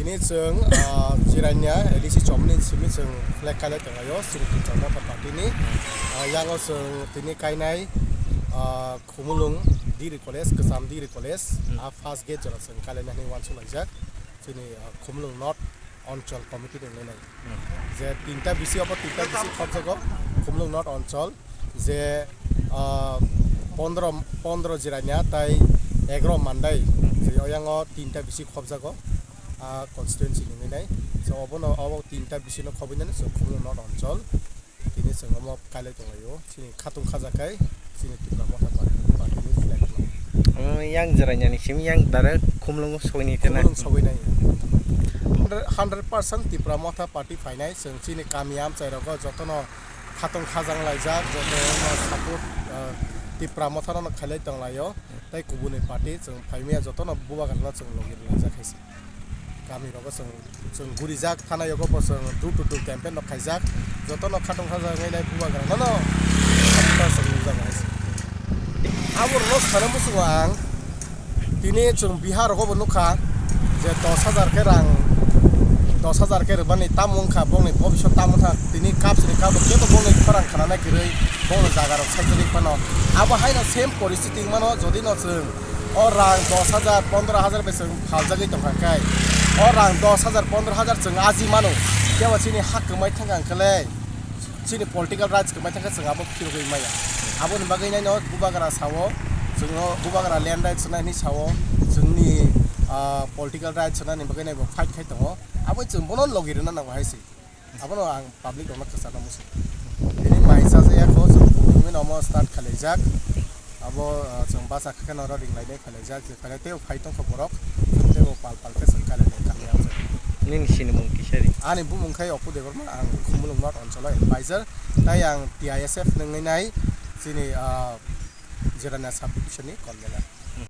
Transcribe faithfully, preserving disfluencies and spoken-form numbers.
Ni chwng, ah, Jirania A D C chomni simi chwng flag kailai tonglaio, chini Tipra Motha Party ni. Ah, yango chwng tini kainai, ah, Khumulwng Degree College, Kwcham Degree College, Hmm. ah, first gate jora chwng kailaina hinwi wansuk laijak. Chini, ah, Khumulwng North Onchol Committee ni nai. Hmm. Je tinta bisi obo tinta bisi khobjago, Khumulwng North Onchol. Je, ah, pondro, pondro Jirania tai egro Mandai, je oyango tinta bisi khobjago, ah, constituency ni nai. So, obono, obo tinta bisi no khobwi nani, so, Khumulwng North Onchol. Tini chwng omo kailai tonglaio, chini khatung khajakai, chini Tipra Motha Party, party ni flag no. Omo yang Jirania ni simi yang direct Khumulwngo sogwi ni tena. Khumulwng sogwi nai. Hundred, hundred percent Tipra Motha Party phainai, chwng chini kami amchai rogo jotono khatung khajang laijak, jotono support, ah, Tipra Motha no khailai tonglaio. Tai kubuni party chwng phaimaya jotono bubagrano chwng logi rwlaijak hai se. Kami rogo chwng, chwng gurijak, thana yogo bo chwng door to door campaign rok khaijak. Jotono khatung khajagwi nai bubagrano no chwng nukjak hai se. Abo rwno sana muchungo ang. Tini chwng Bihar rogo bo nukha je dos hajar khe rang, dos hajar khe rwmani tamo wngkha, bongni bobiswt tamo wngkha, tini cup sini cup kebo bongni khorang khanana kwrwi bongni jaga rok sajagwi phano. Abo haino same poristiti wngmano, jodi no chwng o rang dos hajar, pondro hajar bai chwng phaljagwi tongkha khe, o rang dos hajar, pondro hajar chwng aji mano, kebo chini hak kwmai thangkha hwnkhe le. Chini political rights kwmai thangkhe chwng abo phirogwi maya. Aboni bagwi naino bubagra sao, chwngno bubagra land rights hwnna hinwi sao, chwngni, ah, political rights hwnna ni bagwi naibo fight khai tongo. Abo chwng bono logi rwna nango hai se. Abono ang public rokno kwchangno muchung. Tini mai chajak ya kho chwng bumungwi no omo start khailaijak. Abo, ah, chwng basa khe no oro ring lainai khailaijak, je khailai teibo phai tongkha borok, teibo pal pal khe chwng kailainai kami amchai. Nini sinimung kisa ri. Ani bumung khai Opu Debbarma, ang Khumulwng North Oncholo advisor, tai ang T I S F nungwi nai chini, ah, Jirania subdivision ni convener.